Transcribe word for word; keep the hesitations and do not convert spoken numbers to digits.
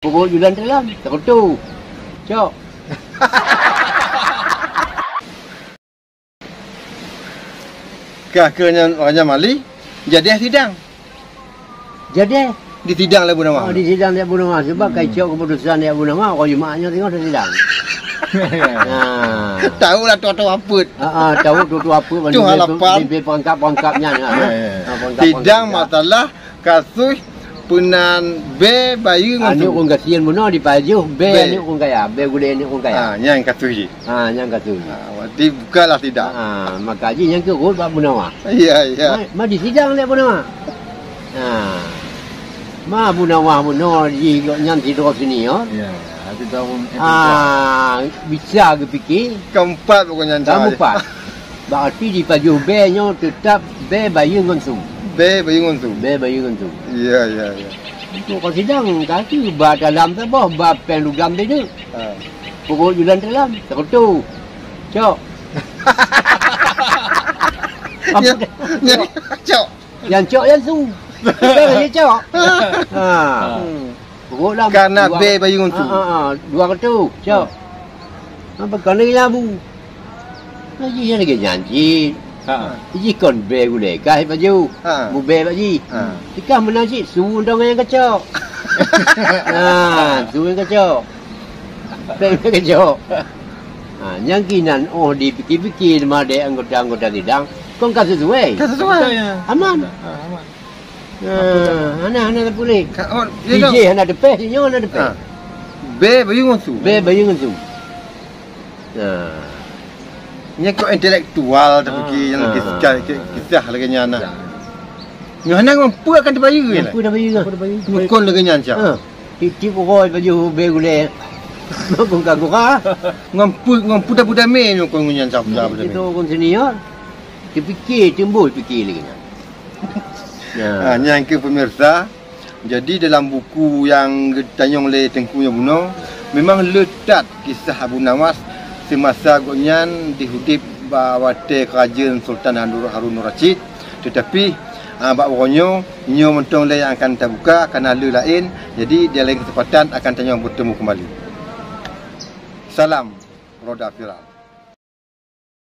Pokok julan teulam, takutu. Cok. Ka keu nyan, orang nyan mali, jadi sidang. Jadi? Disidang lé Abu Nawas. Oh, disidang lé Abu Nawas. Sebab kai cok keputusan lé Abu Nawas, orang Jumaat nyoe tengok disidang. Ha. Tahu lah tu-tu apet. Ha, ha, tahu tu-tu apet. Tu halapan. Perangkap-perangkap nyan. Ha. Ya, ya. Ha, perangkap-perangkap. Sidang masalah kasus peunan Be Bayeue ngon Su. Aneuk ureueng gasien bunoe dipajoh Be. Be aneuk ureueng kaya, Be gulée aneuk ureueng kaya. Ha, nyan kasus jih. Ha, nyan kasus jih. Ha, berarti bukanlah sidang. Ha, maka jih nyan keuh rot bak Abu Nawas. Ya, ya. Ma, ma disidang lé Abu Nawas. Ha. Ma Abu Nawas bunoe jih gobnyan sidroe senior. Ya, ya. Ha, bisa geupike. Keempat pokoknya. Keempat. Berarti dipajoh Be nyoe teutap Be Bayeue ngon Su. Be Bayeue ngon Su. Be Bayeue ngon Su. Ya, ya, ya. Untuk kau sidang, kaki ba dalam saboh, ba péng lugam teuh. Ha. Pokok julan teulam, takutu. Cok. Nyan, nyan, cok. Nyang cok nyan Su. Bukan lagèe cok. Ha. Hmm. Pokok lam. Karena dua, Be Bayeue ngon Su. Ha, ha, ha. Dua keutu, cok. Ha. Apa kena nyan Abu? Nah, jih nyan lagèe nyan cit. Ha. Jih kon Be gulée, kah pajoh. Ha. Mu Be bak jih. Ha. Jikah meunan cit, Su dong nyang kacok. Ha, Su nyang kacok. Be nyang kacok. Ha, nyang kinan oh dipike-pike lam adé anggota-anggota sidang, kon ka sesuai. Ka sesuai. Aman. Ha, aman. Ha, hana, hana tapulih. Ka, oh, ya, Ijih hana teupeh, sinyoe hana teupeh. Ha. Be Bayeue ngon Su. Be Bayeue ngon Su. Ha. Nyan kok intelektual tapike, ha, nyan ha, kisah, ha, kisah lagèe nyan nah. Ya. Nyoe hana ngon peue akan teupayue. Ngon peue teupayue. Ngon kon lagèe nyan, Cak. Ha. Tiep-tiep uroe pajoh Be gulée. Ngon ka gura. Ngon peue, ngon peue damé nyoe kon ngon nyan, Cak, peue damé. Itu kon senior. Teupike, timbul pike lagèe nyan. Ya. Ha, nyan keuh pemirsa. Jadi, dalam buku nyang geutanyong lé Teungku nyoe bunoe, memang le that kisah Abu Nawas semasa gobnyan di udép bak watèe keurajeuen Sultan Harun, Harun Rasyid. Teutapi, a, bak uroe nyoe, nyoe mantong lé nyang akan tabuka, ka na le laén. Jadi, di laén keusempatan akan tanyoe beutemu kembali. Salam Roda Viral.